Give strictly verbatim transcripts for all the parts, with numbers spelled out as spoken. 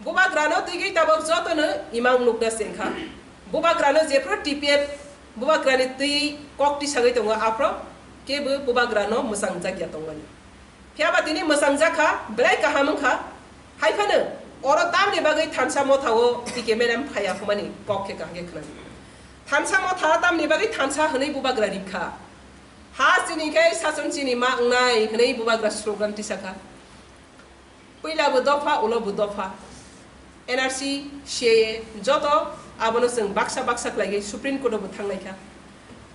Bubagrano twi tabok jotono imang nukna sengkha. Bubagrano jephru T P F bubagrani twi kok tisagwi tongo, aphro kebo bubagrano mwsang jakya tongmani. Phiyaba tini mwsang jakha, belai kaham wngkha. Haiphano oro tamni bagwi thansa mothao T K M N M phaiya hwnmani kok khe kaham khe khwnadi. Thansa motha tamni bagwi thansa hwnwi bubagra rikha. Ha chini khe sason chini ma wngnai hwnwi bubagra slogan tisakha. Puila bo dopha, ulo bo dopha. N R C, C A A, joto abono chwng baksa baksa khlaigwi Supreme Court o bo thangnaikha.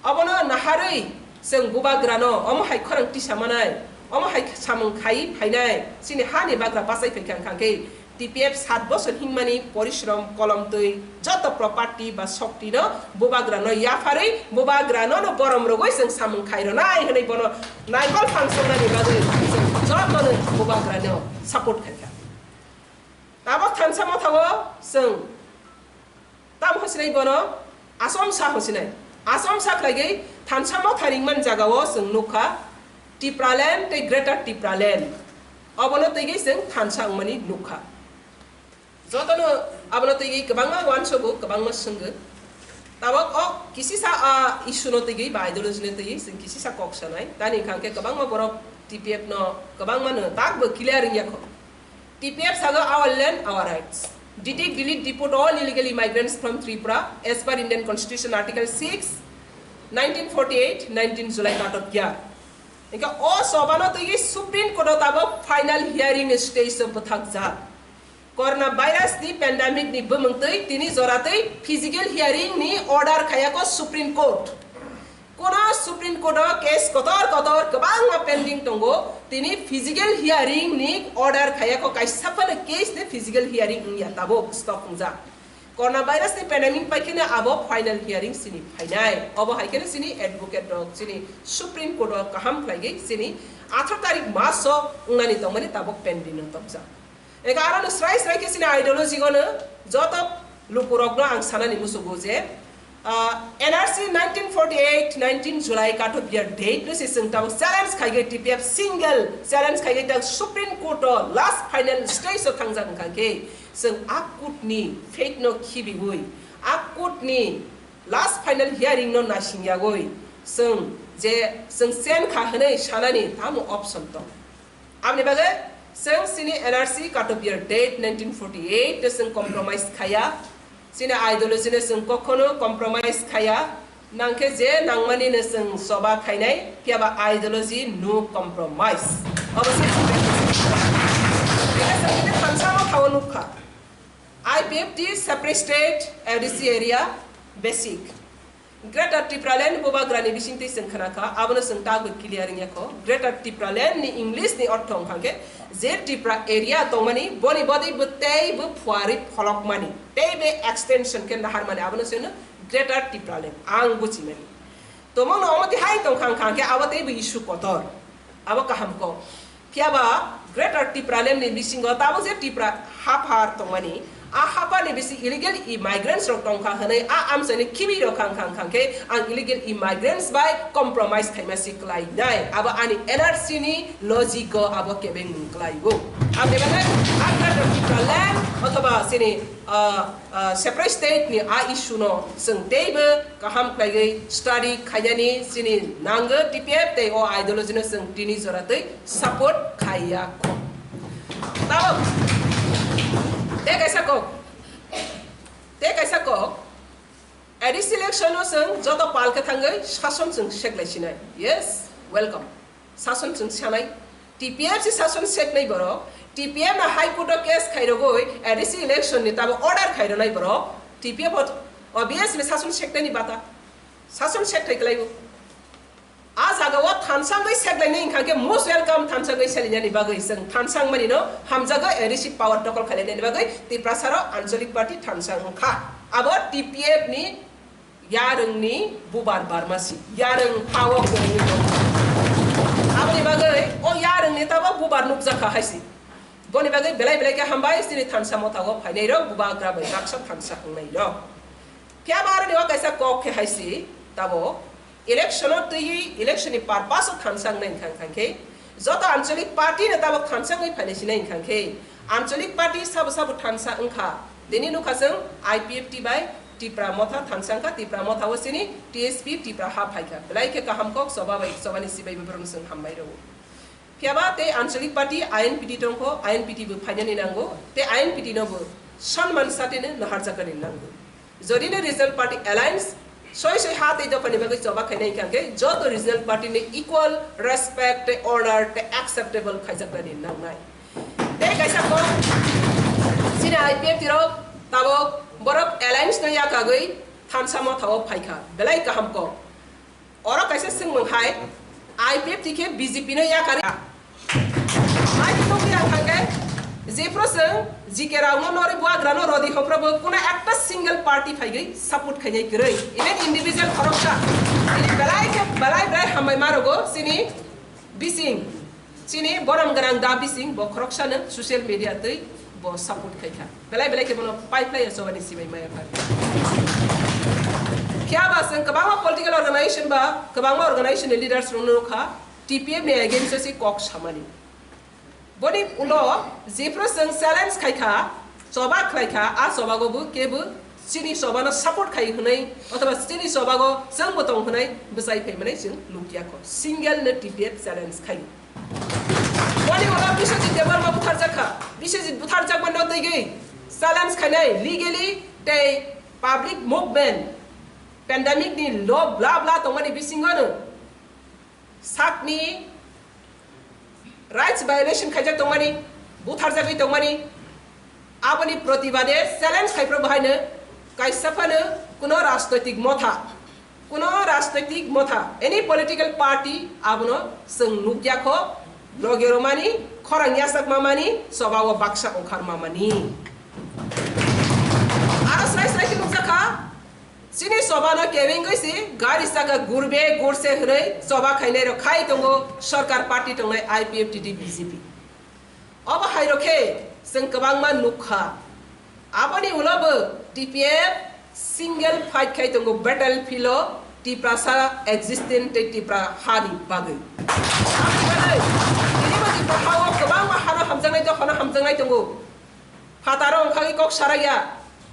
Obono naharwi chwng bubagrano omo hai khorang tisa manai, omo hai samung khai phainai, chini hani bagra bachai phaikha wngkha khe T P F sat bosor himani porishrom, kolom twi joto property ba shokti no bubagra no yapharwi bubagra no no borom rogwi chwng samung khai rwnai hwnwi bono naikol phangsongnani bagwi chwng joto no bubagra no support khaikha. Tabok thansa mothao chwng tam hosinai bono asom sa hosinai. Asom sa khlaigwi thansa motha ringman jagao chwng nukha Tipraland tei Greater Tipraland. Obono twigwi chwng thansa wngmani nukha. Jotono abono twi kwbangma uansogo, kwbangma swnggo. Tabok o kisisa a issue no twi ba ideology no twi chwng kisisa kok sanai. Tani hwnkha khe kwbangma borok T P F no kwbangma no takbo clear wngya kho. T P F sago our land, our rights. Detect, delete, deport all illegal immigrants from Tripura as per Indian Constitution Article six, nineteen forty-eight, nineteen July cut off year. Hwnkhe o sobano twi Supreme Court o tabok final hearing stage o bwthakjak. Corona virus ni pandemic ni bumung twi tini jora twi physical hearing ni order khayako Supreme Court. Kono Supreme Court o case kotor kotor kwbangma pending tongo, tini physical hearing ni order khayako, kaisa phano case ni physical hearing wngya tabuk stop wngjak. Corona virus ni pandemic pai kheno abo final hearing chini phainai, obo hai kheno chini advocate rok chini Supreme Court o kaham khlaigwi chini atharo tarik March o wngnani tongmani tabuk pending no topjak. Eka aro no srai srai khe chini ideology gono joto lukurokno ang sanani musugo je, ah, N R C nineteen forty-eight, nineteen July cut off year date no se chwng tabuk challenge khaigwi T P F single challenge khaigwi tabuk Supreme Court o last final stage o thangjak wngkha khe chwng a court ni fate no khibiwi a court ni last final hearing no naising yagwi chwng je chwng chen kha hwnwi sanani tamo option tong. Aboni bagwi chwng chini N R C cut off year date nineteen forty-eight no chwng compromise khaya, chini ideology no chwng kokhono compromise khaya, nangkhe je nangmani no chwng choba khainai, phiyaba ideology no compromise. Obo se chini thansa mothao nukha. I P F T separate state, A D C area, basic. Greater Tipraland bubagrani bisingtwi chwng khna kha, abono chwng tabuk clear wngya kho. Greater Tipraland ni English ni ortho wngkha khe je Tripura area tongmani boni bodwi bo tei bo phuarwi pholokmani tei be extension khe naharmani, abono chwngno Greater Tipraland ang buchimani. Tomongno omo tihai tongkha wngkha khe abo tei bo issue kotor, abo kaham kok. Phiyaba Greater Tipraland ni bisingo tabuk je Tipra haphar tongmani, a haphar ni bisi illegal immigrants rok tongkha hwnwi a amchaini khibi rok khang khang khang khe ang illegal immigrants bai compromise khaima si kwlai nai, abo ani N R C ni logic o abo kebeng mung kwlai o. Aboni bagwi a Greater Tipraland othoba chini, ah, ah, separate state ni a issue no chwng teibo kaham khlaiwi study khainani chini nango T P F tei o ideology no chwng tini jora twi support khaiya kho. Tabuk tei kaisa kok, tei kaisa kok, A D C election no chwng joto pal khe thangwi sason chwng seklai sinai. Yes, welcome. Sason chwng sanai, T P F si sason seknai borok, T P F na High Court o case khairogwi A D C election ni tamo order khaironai borok, T P F o obviously sason seknai ni bata, sason sekthai kwlaibo. A jaga o thansangwi seklainai wngkha khe most welcome, thansangwi selinani bagwi chwng thansang mani no hamjago, A D C power tokol khailainani bagwi Tiprasa rok Anchalik Party thansang wngkha. Abo T P F ni Yarwngni bubar barmasi, yarwng pao kwrwngwi tongo. Aboni bagwi o yarwngni tabok bubar nukjakha haisi. Boni bagwi belai belai khe hambai chini thansa mothao phainairok, bubagra bai baksa thansa wngnairok. Phiya ba aroni o kaisa kok khe haisi, tabok election o twiwi election ni purpose o thansa wngnai wngkha, wngkha khe joto anchalik party no tabok thansa wngwi phainai sinai wngkha khe Anchalik party sabo sabo thansa wngkha. Tini nukha chwng I P F T bai Tipra Motha thansa wngkha, Tipra Motha o chini T S P Tipra ha phaikha. Belai khe kaham kok choba bai chobani sibai bai borokno chwng hambai rwo. Phiyaba tei Anchalik party I N P T tongkho, I N P T bo phainani nango, tei I N P T no bo sonman satene naharjaknani nango. Jodi no regional party alliance soi soi ha tei dophani bagwi choba khainai hwnkhe joto regional party ni equal respect tei honor tei acceptable khaijaknani nangnai. Tei kaisa kok chini I P F T rok tabok borok alliance no yakagwi thansa Motha o phaikha, belai kaham kok. Oro kaisa swngmung hai, I P F T khe B J P no yakarwi. Hai tongwi ang thangkhe, jephru chwng G K rokno norwi buagrano rodi hophrobo kuna ekta single party phaigwi support khainai kwrwi. Even individual khoroksa, ini belai khe belai belai hambai ma rogo chini bising. Chini borom gwnang da bising bo khoroksano social media twi bo support khai kha. Belai belai khe bono pai phlai ya chobani sibai maya kha. Phiya ba chwng kwbangma political organization ba kwbangma organization ni leaders rokno nukha T P F ni against o se kok samani. Boni ulo jephru chwng challenge khai kha, choba khlai kha, a chobago bo kebo chini chobano support khai hwnwi othoba chini chobago chwngbo tong hwnwi bwchai phaimani chwng nukya kho. Single no T P F challenge khai. Boni ulo Biswajit Debbarma butharjak kha. Biswajit butharjakmano twiwi challenge khainai legally tei public movement, pandemic ni law bla bla tongmani bisingo no sakni rights violation khaijak tongmani, butharjagwi tongmani, aboni protibade challenge khaipro bahaino kaisa phano kuno rajnoitik motha, kuno rajnoitik motha, any political party abono chwng nukya kho, loge romani, khorang yachakma mani, chobao baksa ongkharma mani. Aro srai srai khe nukjakha, chini chobano kebengwi si gari saka gurbe gurse hwnwi choba khainai rok khai tongo sorkar party tongnai I P F T D B J P. Obo hai rok khe chwng kwbangma nukha. Aboni ulo bo T P F single fight khai tongo battlefield o Tiprasa existence tei Tipra hani bagwi. Aboni bagwi tini bo Tipra hao kwbangma hano hamjaknai tei hono hamjaknai tongo. Phataro wngkhagwi kok saraya,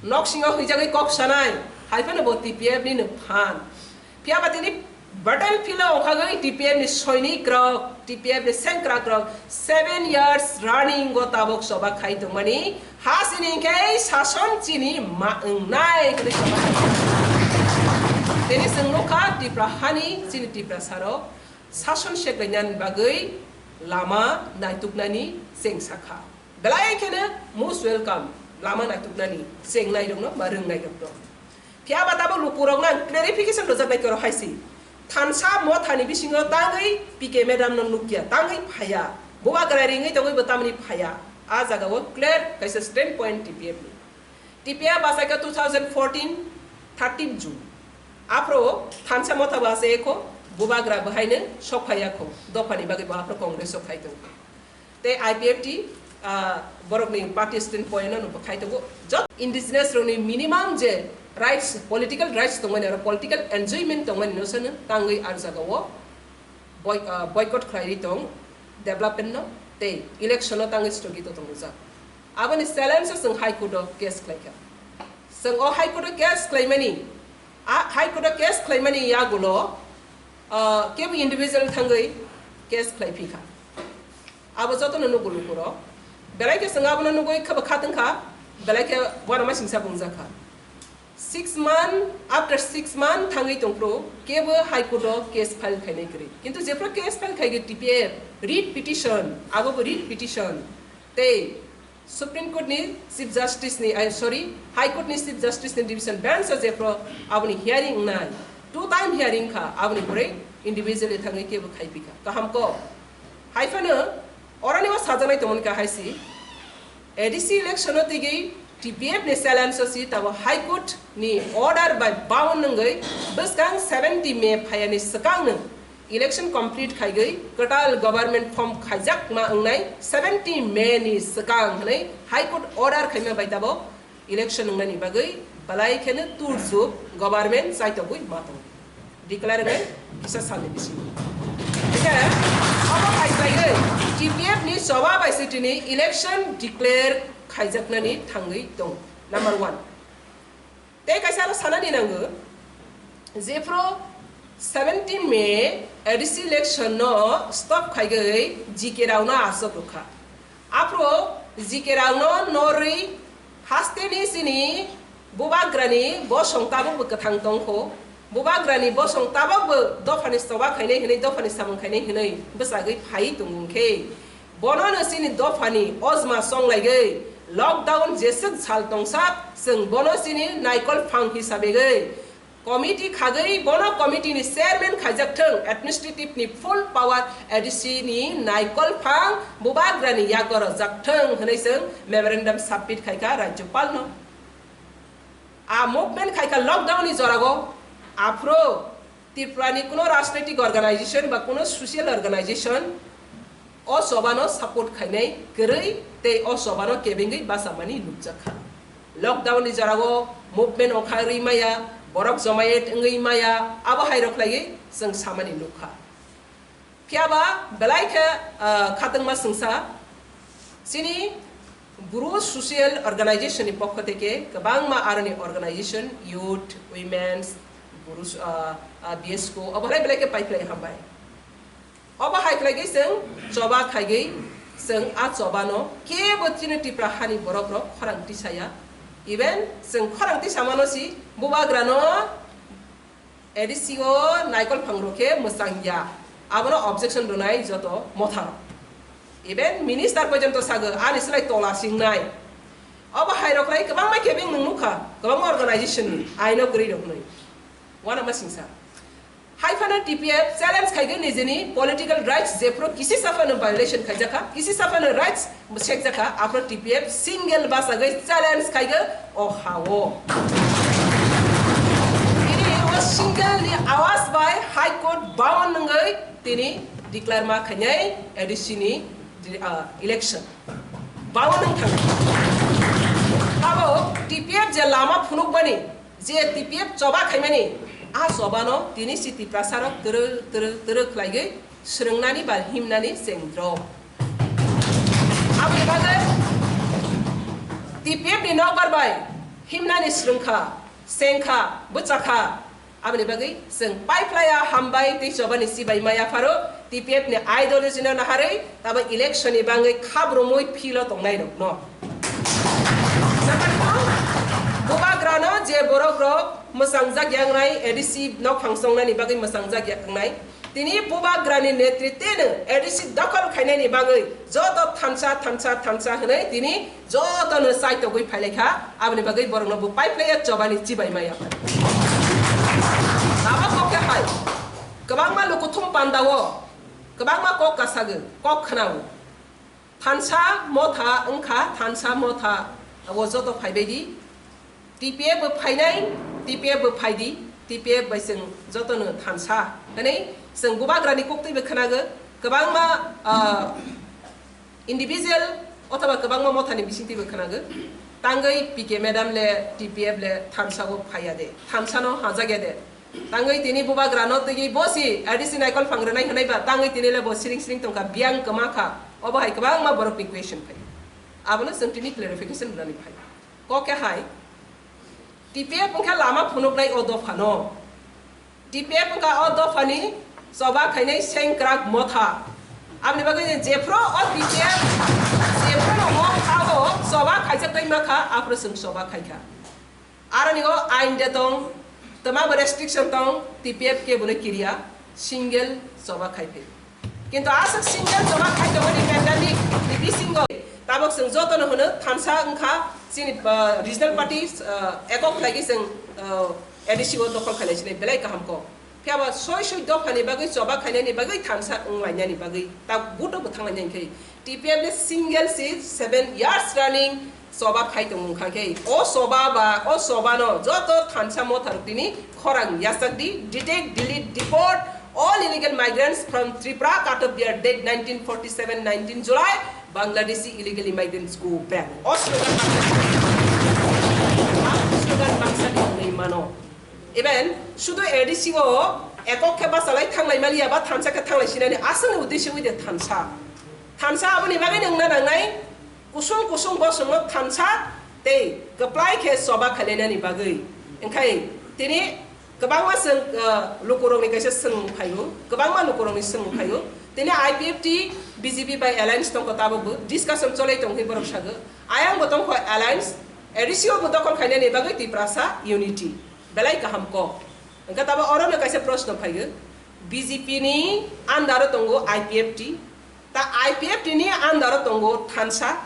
noksingo hwijagwi kok sanai, hai phano bo T P F ni no phan. Phiya ba tini battlefield o wngkhagwi T P F ni soinik rok, T P F ni sengkrak rok seven years running o tabok choba khai tongmani, ha sini hwnkhe sason chini ma wngnai hwnwi choba khai. Tini chwng nukha Tipra hani chini Tiprasa rok sason seklainani bagwi lama naituknani chengsa kha. Belai kheno most welcome lama naituknani chengnairokno ba rwngnairokno. Phiya ba tabok lukurokno ang clarification rwjaknai khe oro hai se. Thansa mothani bisingo tangwi P K madam no nukya, tangwi phaiya. Bubagra ringwi tongwi bo tamni phaiya. A jagao clear kaisa standpoint T P F ni. T P F bachai kha two thousand fourteen, thirteen June. Aphro thansa motha bo achai kho, bubagra bo haino sok phaiya kho. Dophani bagwi bo aphro Congress o khai tongo. Tei I P F T, ah, borokni party standpoint no bo khai tongo. Jot indigenous rokni minimum je rights, political rights tongmani, oro political enjoyment tongmani no sano tangwi ar jagao boy-, ah, boycott khlaiwi tong development no tei election no tangwi sthogito tongrijak. Aboni challenge o chwng High Court o case khlaikha. Chwng o High Court o case khlaimani, a High Court o case khlaimani yagulo, ah, kebo individual thangwi case khlaiphikha. Abo jotono nugo lukurok. Belai khe chwng abono nugwi khaba khatungkha, belai khe uanama singsa bungjakha. Six month, after six month thangwi tongphuru kebo High Court o case file khainai kwrwi. Kintu jephru case file khaigwi T P F, writ petition, abo bo writ petition, tei Supreme Court ni Chief Justice ni, ai, sorry, High Court ni Chief Justice ni Division Bench o jephru aboni hearing wngnai, two time hearing kha, aboni pore individually thangwi kebo khaiphikha. Kaham kok. Hai phano oroni o sajaknai tongmani kha hai si, A D C election o tigi T P F ni challenge o si tabo High Court ni order bai bound wngwi bwskang seventy May phayani swkang no election complete khaigwi kwtal government form khaijakma wngnai seventy May ni swkang hwnwi High Court order khaima bai tabo election wngnani bagwi belai kheno turjuk government chaitogwi ma tongo. Declare wngwi kisa salni bisingo. Hingkhe obo phai khlaiwi T P F ni choba bai se tini election declare khaijaknani thangwi tong. Number one. Tei kaisa aro sanani nango, jephru seventeen May A D C election no stop khaigwi G K rokno aswk rwkha. Aphru G K rokno norwi hasteni chini bubagrani bosong tabukbo kwthang tongkho. Bubagrani bosong tabukbo dophani choba khainai hwnwi, dophani samung khainai hwnwi bwchagwi phaiwi tongwng khe, bonono chini dophani ojma chonglaigwi lockdown jeswk sal tongsak, chwng bono chini naikol phang hisabegwi committee khagwi, bono committee ni chairman khaijak thwng, administrative ni full power A D C ni naikol phang bubagrani yago rwjak thwng hwnwi chwng memorandum submit khaikha Rajyapal no. A movement khaikha lockdown ni jorago, aphuru Tripura ni kuno rajnaitik organization ba kuno social organization o chobano support khainai kwrwi tei o chobano kebengwi bachamani nukjakha. Lockdown ni jorao movement ongkha rwi maya, borok jomayet wngwi maya, abo hai rok khlaiwi chwng samani nukha. Phiya ba belai khe, ah, khatungma chwngsa chini Bru Social Organization ni pokho theke kwbangma aroni organization, youth, women's, Bru, ah, ah, B S C O, abo hai belai khe paiphlai hambai. Obo hai khlaigwi chwng choba khaigwi chwng a chobano kebo chini Tripura hani borok rok khorang tisaya. Even chwng khorang tisamano si bubagrano A D C o naikol phang rok khe mwchang ya. Abono objection rwnai joto motha rok. Even minister porjonto sago ani slai tola singnai. Obo hai rok khlai kwbangma kebeng nwng nukha, kwbangma organization ni aino kwrwi rok nwi. Wanama singsa. Hai phano T P F challenge khaigwi nijini political rights jephru kisi sa phano violation khaijakha, kisi sa phano rights sekjakha, aphro T P F single bachagwi challenge khaigwi o hao. Tini o single ni awaz bai High Court bound wngwi tini declare ma khainai A D C ni, ah, election. Bound wng thang. Abo T P F je lama phunukmani, je T P F choba khaimani, a chobano tini si Tiprasarok twrwk, twrwk, twrwk khlaigwi swrwngnani ba himnani cheng drop. Aboni bagwi T P F ni nokbar bai himnani swrwngkha, chengkha, bwchakha. Aboni bagwi chwng paiphlaiya hambai tei chobani chibai maya pharo T P F ni ideology no naharwi tabo election ni bangwi khabrumwi philo tongnai rokno. Bubagrano je borok rok mwchangjak yangnai A D C nok phang chongnani bagwi mwchangjak yangnai. Tini bubagrani netritwno A D C dokhol khainani bagwi joto thansa, thansa, thansa hwnwi tini jotono chaitogwi phailaikha, aboni bagwi borokno bo paiphlaiya chobani chibai maya. Lama kok khe hai, kwbangma lukuthum pandao, kwbangma kok kasago, kok khwnao. Thansa motha wngkha, thansa motha o joto phaibaidi. T P F bo phainai, T P F bo phaidi, T P F bai chwng jotono thansa hwnwi chwng bubagrani koktwibo khwnago, kwbangma, ah, individual othoba kwbangma mothani bisingtwibo khwnago. Tangwi P K madam le T P F le thansa o phaiya de, thansa no hajak ya de. Tangwi tini bubagrano twiwi bo si A D C naikol phang rwnai hwnai ba, tangwi tini le bo siring siring tongkha, biyang kwma kha, obo hai kwbangma borokni question phai. Abono chwng tini clarification rwnani phai. Kok khe hai, T P F wngkha lama phunuknai o dophano. T P F wngkha o dophani choba khainai sengkrak motha. Aboni bagwi jephru o T P F, jephru no motha o choba khaijak twi makha, aphuru chwng choba khaikha. Aroni o ain de tong, twma bo restriction tong, T P F khe bono kiriya, single choba khai phi. Kintu aswk single choba khai tongmani pandemic ni bisingo tabok chwng jotono hwno thansa wngkha chini, ah, regional party, ah, ekok khlaigwi chwng, ah, A D C o dokhol khailai sinai belai kaham kok. Phiya ba soi soi dophani bagwi choba khainani bagwi thansa wnglainani bagwi ta buto bo thanglainani khe T P F ni single seat seven years running choba khai tongmung kha khe o choba ba o choba no joto thansa motha rok tini khorang yachak di, detect, delete, deport all illegal migrants from Tripura, cut off their date nineteen forty-seven, nineteen July, Bangladeshi illegal immigrants go back. O slogan bangsa, o slogan bangsa ni hwnwi mano. Even sudu A D C o ekok khe bachalai thanglai maliya ba thansa khe thanglai sinani aswkni uddesyo wi de thansa. Thansa aboni bagwi wngna nangnai, kusung kusung bosongno thansa tei kwplai khe choba khailainani bagwi. Wngkhai tini kwbangma chwng, uh, lukurokni kaisa swngmung phaio, kwbangma lukurokni swngmung phaio. Tini I P F T, B J P bai alliance tongkho, tabukbo discussion cholai tongwi borok sago. Ayangbo tongkho alliance, A D C o bo dokhol khainani bagwi Tiprasa unity. Belai kaham kok. Hwnkhe tabo orono kaisa proshno phaigo, B J P ni under o tongo I P F T, ta I P F T ni under o tongo thansa,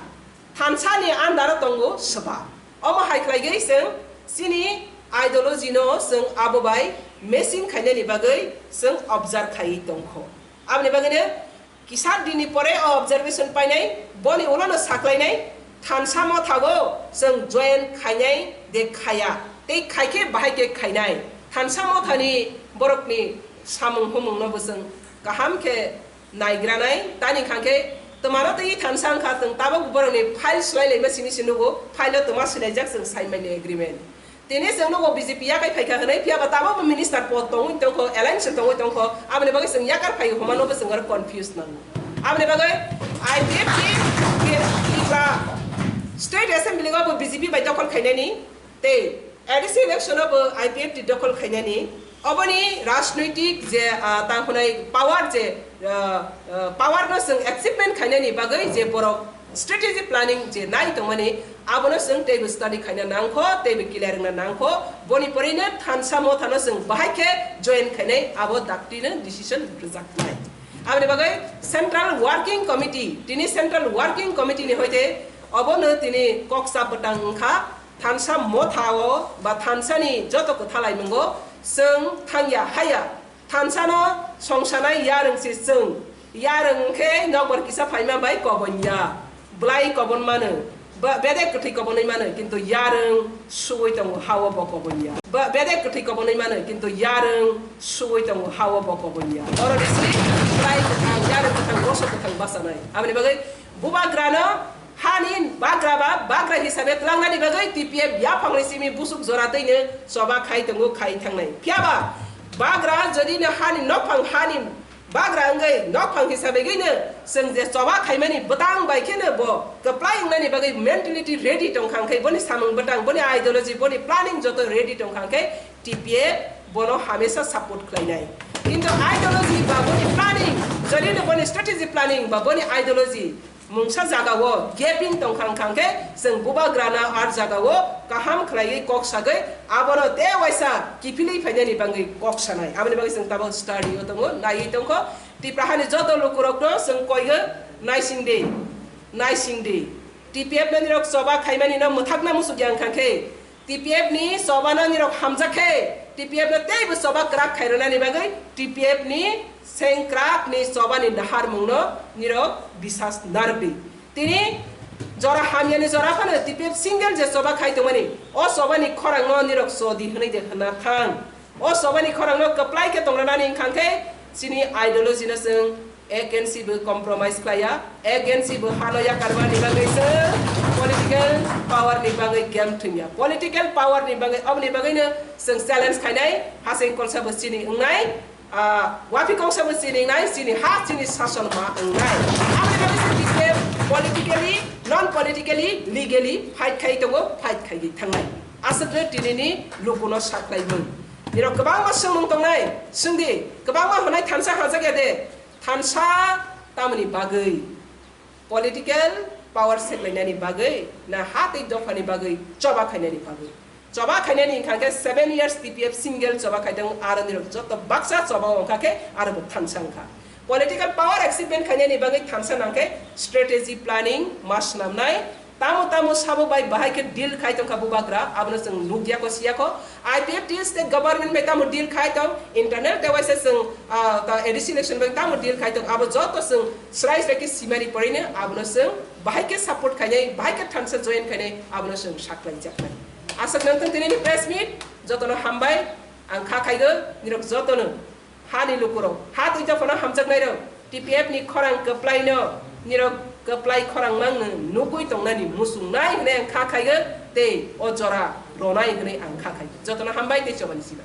thansa ni under o tongo swba. Omo hai khlaigwi chwng chini ideology no chwng abo bai matching khainani bagwi chwng observe khaiwi tongkho. Aboni bagwino kisa dinni pore o observation painai, boni ulono saklainai, thansa mothago chwng join khainai de khaya, tei khaikhe bahai khe khainai. Thansa mothani borokni samung humungno bo chwng kaham khe naigranai, tani khangkhe twmano twi thansa wngkha, chwng tabuk borokni file swlailaima simi se nugo, file o twma swlaijak chwng saimanya agreement. Tini chwng nugo B J P yakai phaikha hwnwi, phiyaba tabukbo minister pod tongwi tongkho, alliance tongwi tongkho, aboni bagwi chwng yakar phai hwnmano bo chwng oro confuse nango. Aboni bagwi I P F T Tripura State Assembly o bo B J P bai dokhol khainani tei A D C election o bo I P F T dokhol khainani, oboni rajnoitik je, ah, tang hwnai power je, ah, ah, power no chwng achievement khainani bagwi je borok strategy planning je nai tongmani, abono chwng teibo study khaina nangkho, teibo clear wngna nangkho. Boni porino thansa mothano chwng bahai khe join khainai, abo daktino decision rwjaknai. Aboni bagwi Central Working Committee, tini Central Working Committee ni hoite obono tini koksa bwtang wngkha, thansa mothao ba thansani joto kwthalaimungo chwng thangya haya. Thansano songsanai yarwng se chwng. Yarwng wngkhe nokbar kisa phaima bai kobon ya. Bwlai kobon mano. Ba-, bedek kwthwi kobonwi mano, kintu yarwng sugwi tongo, ha-o bo kobon ya. Ba-, bedek kwthwi kobonwi mano, kintu yarwng sugwi tongo, ha-o bo kobon ya. Oro bisri bwlai kwthang, yarwng kwthang, bosok kwthang bachanai. Aboni bagwi bubagrano hani bagra ba bagra hisabe twlangnani bagwi T P F yaphangni simi busuk jora twino choba khai tongo, khai thangnai. Phiyaba bagra jodi no hani nokphang hani bagra wngwi nokphang hisabe gwi no chwng je choba khaimani bwtang bai kheno bo kwplai wngnani bagwi mentality ready tongkha, hwnkhe boni samung bwtang, boni ideology, boni planning joto ready tongkha, hwnkhe T P F bono hamesa support khlainai. Kintu ideology ba boni planning, jodi no boni strategy planning ba boni ideology mungsa jagao gaping tongkha wngkha, hwnkhe chwng bubagrano ar jagao kaham khlaiwi kok sagwi abono tei waisa kiphilwi phainani bagwi kok sanai. Aboni bagwi chwng tabuk study o tongo, naiwi tongkho. Tipra hani joto lukurokno chwng koigo, naising di, naising di. T P F no nirok choba khaimani no mwthakna muchukya wngkha, hwnkhe T P F ni choba no nirok hamjak khe, T P F no teibo choba kwrak khairwnani bagwi T P F ni sengkrak ni choba ni naharmung no nirok bisas narwk di. Tini jora hamya ni jora phano T P F single je choba khai tongmani, o choba ni khorang no nirok cho di hwnwi de hwnna thang. O choba ni khorang no kwplai khe tongranani wngkha khe chini ideology no chwng Ek inch bo compromise khlaiya, ek inch bo hano yakarmani bagwi se political power ni bagwi game thwngya. Political power ni bagwi, oboni bagwino chwng challenge khainai, hasing kolsa bo chini wngnai, ah, wapi kongsa bo chini wngnai, chini ha, chini sason ma wngnai. Aboni bagwi se T P F politically, non politically, legally fight khai tongo, fight khaigwi thangnai. Aswkno tinini lukuno sakhlai mung. Nirok kwbangma swngmung tongnai, swngdi, kwbangma hwnai thansa hajak ya de. Thansa tamoni bagwi, political power seklainani bagwi, na ha tei dophani bagwi choba khainani bagwi? Choba khainani wngkha khe seven years T P F single choba khaitong, aro nirok joto baksa choba wngkha khe aro bo thansa wngkha. Political power achievement khainani bagwi thansa nangkhe strategy planning ma swnamnai, Tamo tamo sabo bai bahai khe deal khai tongkha bubagra, abono chwng nukya kho, siya kho. I P F T state government bai tamo deal khai tong, internal tei waisa chwng, ah, ta A D C election bai tamo deal khai tong, abo joto chwng srai srai khe simani porino, abono chwng bahai khe support khainai, bahai khe thansa join khainai, abono chwng saklai jaknai. Aswk nangtong tinini press meet, jotono hambai, ang kha khaigo, nirok jotono. Hani lukurok, ha twi dophano hamjaknairok, T P F ni khorang kwplaino, nirok kwplai khorang mangno nugwi tongnani muchungnai hwnwi ang kha khaigo, tei o jora ronai hwnwi ang kha khaigo. Jotono hambai tei chobani sibai.